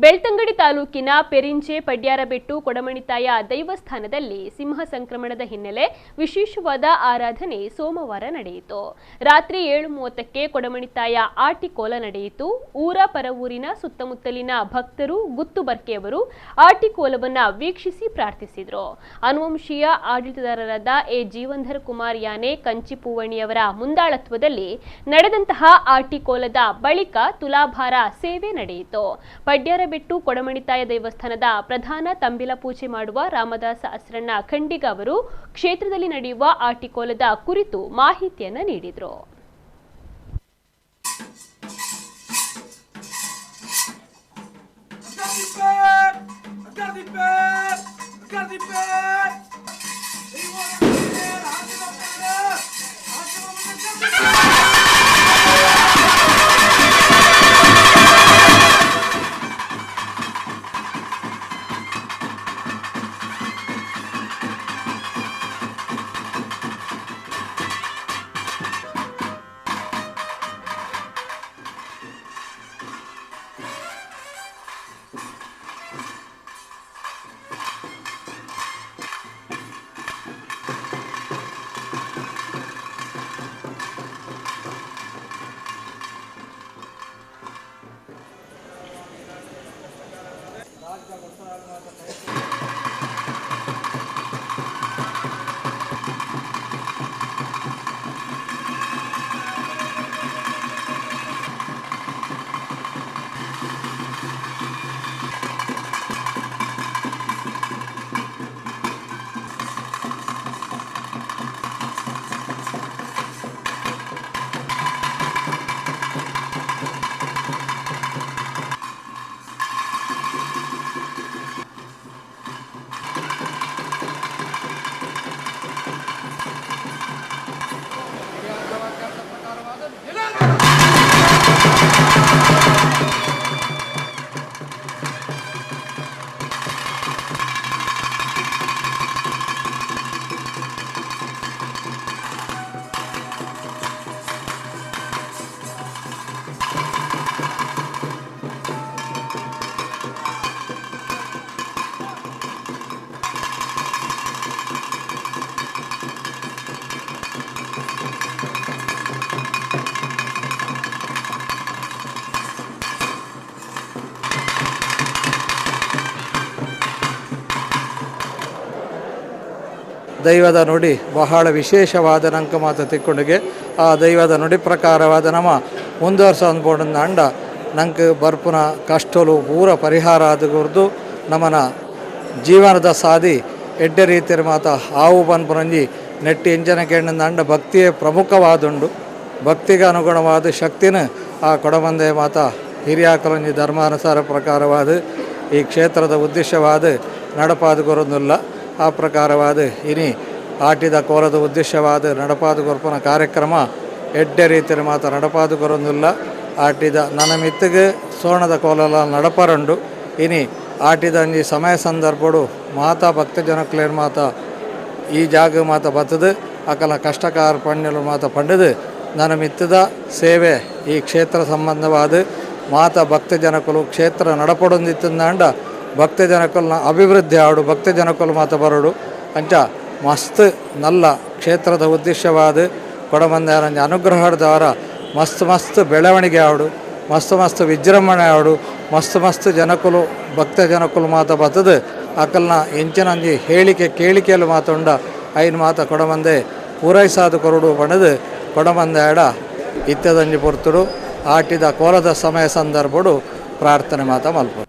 ಬೆಳ್ತಂಗಡಿ ತಾಲೂಕಿನ ಪೆರಿಂಜೆ ಪಡ್ಯಾರಬೆಟ್ಟು ಕೊಡಮಣಿತಾಯ ದೈವಸ್ಥಾನದಲ್ಲಿ ಸಿಂಹ ಸಂಕ್ರಮಣದ ಹಿನ್ನೆಲೆ ವಿಶೇಷವಾದ ಆರಾಧನೆ ಸೋಮವಾರ ನಡೆಯಿತು. ರಾತ್ರಿ 7:30ಕ್ಕೆ ಕೊಡಮಣಿತಾಯ ಆಟಿಕೋಲ ನಡೆಯಿತು. ಊರ ಪರವೂರಿನ ಸುತ್ತಮುತ್ತಲಿನ ಭಕ್ತರು, ಗುತ್ತು ಬರ್ಕೆಯವರು ಆಟಿಕೋಲವನ್ನು ವೀಕ್ಷಿಸಿ ಪ್ರಾರ್ಥಿಸಿದರು. ಅನುವಂಶೀಯ ಆಡಳಿತದಾರರಾದ ಎ ಜೀವಂಧರ್ ಕುಮಾರ್ ಯಾನೆ ಕಂಚಿಪೂವಣಿಯವರ ಮುಂದಾಳತ್ವದಲ್ಲಿ ನಡೆದಂತಹ ಆಟಿಕೋಲದ ಬಳಿಕ ತುಲಾಭಾರ ಸೇವೆ ನಡೆಯಿತು. ಪಡ್ಯಾರಬೆಟ್ಟು ಕೊಡಮಣಿತಾಯ ದೇವಸ್ಥಾನದ ಪ್ರಧಾನ ತಂಬಿಲ ಪೂಜೆ ಮಾಡುವ ರಾಮದಾಸ ಅಸ್ರಣ್ಣ ಖಂಡಿಗ ಅವರು ಕ್ಷೇತ್ರದಲ್ಲಿ ನಡೆಯುವ ಆಟಿಕೋಲದ ಕುರಿತು ಮಾಹಿತಿಯನ್ನು ನೀಡಿದರು. ದೈವದ ನುಡಿ ಬಹಳ ವಿಶೇಷವಾದ ನಂಕ ಮಾತ ತಿಕ್ಕೊಂಡಿಗೆ ಆ ದೈವದ ನುಡಿ ಪ್ರಕಾರವಾದ ನಮ್ಮ ಮುಂದುವರ್ಸ ಅಂದ್ಕೊಂಡು ಅಂಡ ನಂಗೆ ಬರ್ಪುನ ಕಷ್ಟಲು ಪೂರ ಪರಿಹಾರ ಆದಗುರ್ದು ನಮ್ಮನ ಜೀವನದ ಸಾದಿ ಎಡ್ಡೆ ರೀತಿಯ ಮಾತ ಆವು ಪನ್ಪುನಂಜಿ ನೆಟ್ಟಿ ಇಂಜನ ಕೇಂದ್ರ ಅಂಡ ಭಕ್ತಿಯೇ ಪ್ರಮುಖವಾದುಂಡು. ಭಕ್ತಿಗೆ ಅನುಗುಣವಾದ ಶಕ್ತಿನ ಆ ಕೊಡಮಂದೆ ಮಾತ ಹಿರಿಯಾಕಲಂಜಿ ಧರ್ಮಾನುಸಾರ ಪ್ರಕಾರವಾದ ಈ ಕ್ಷೇತ್ರದ ಉದ್ದೇಶವಾದ ನಡಪಾದ ಗುರುದಿಲ್ಲ. ಆ ಪ್ರಕಾರವಾದ ಇನಿ ಆಟಿದ ಕೋಲದ ಉದ್ದೇಶವಾದ ನಡಪಾದ ಗೊರ್ಪನ ಕಾರ್ಯಕ್ರಮ ಎಡ್ಡೆ ರೀತಿಯ ಮಾತ ನಡಪಾದ ಗೊರೊಂದಿಲ್ಲ. ಆಟಿದ ನನ್ನ ಮಿತ್ತಿಗೆ ಸೋಣದ ಕೋಲಲ ನಡಪರಂಡು. ಇನಿ ಆಟಿದ ಅಂಜಿ ಸಮಯ ಸಂದರ್ಭಡು ಮಾತಾ ಭಕ್ತ ಜನಕ್ಲೇರ್ ಮಾತ ಈ ಜಾಗ ಮಾತ ಬತ್ತದು ಅಕಲ ಕಷ್ಟಕಾರ ಪಣ್ಯಲು ಮಾತ ಪಂಡದು ನನ್ನ ಮಿತ್ತದ ಸೇವೆ ಈ ಕ್ಷೇತ್ರ ಸಂಬಂಧವಾದ ಮಾತ ಭಕ್ತ ಜನಕಲು ಕ್ಷೇತ್ರ ನಡಪಡೊಂದಿತ್ತಂದಾಂಡ ಭಕ್ತ ಜನಕಲ್ನ ಅಭಿವೃದ್ಧಿ ಆಡು ಭಕ್ತ ಜನಕಲು ಮಾತ ಬರೋಡು ಅಂಚ ಮಸ್ತ್ ನಲ್ಲ ಕ್ಷೇತ್ರದ ಉದ್ದೇಶವಾದ ಕೊಡಮಂದಾರಂಜ ಅನುಗ್ರಹದ ಮಸ್ತ್ ಮಸ್ತ್ ಬೆಳವಣಿಗೆ ಆಡು ಮಸ್ತ್ ಮಸ್ತ್ ವಿಜೃಂಭಣೆ ಆಡು ಮಸ್ತ್ ಮಸ್ತ್ ಜನಕಲು ಭಕ್ತ ಜನಕಲು ಮಾತ ಬತ್ತದು ಅಕಲ್ನ ಎಂಚಿನಂಜಿ ಹೇಳಿಕೆ ಕೇಳಿಕೆಯಲು ಮಾತುಂಡ ಐನು ಮಾತ ಕೊಡಮಂದೆ ಪೂರೈಸಾದ ಕೊರಡು ಬಣದು ಕೊಡಮಂದಾಡ ಇತ್ತದಂಜಿ ಪೊರ್ತುಡು ಆಟಿದ ಕೋಲದ ಸಮಯ ಸಂದರ್ಭಡು ಪ್ರಾರ್ಥನೆ ಮಾತ ಮಲ್ಪು.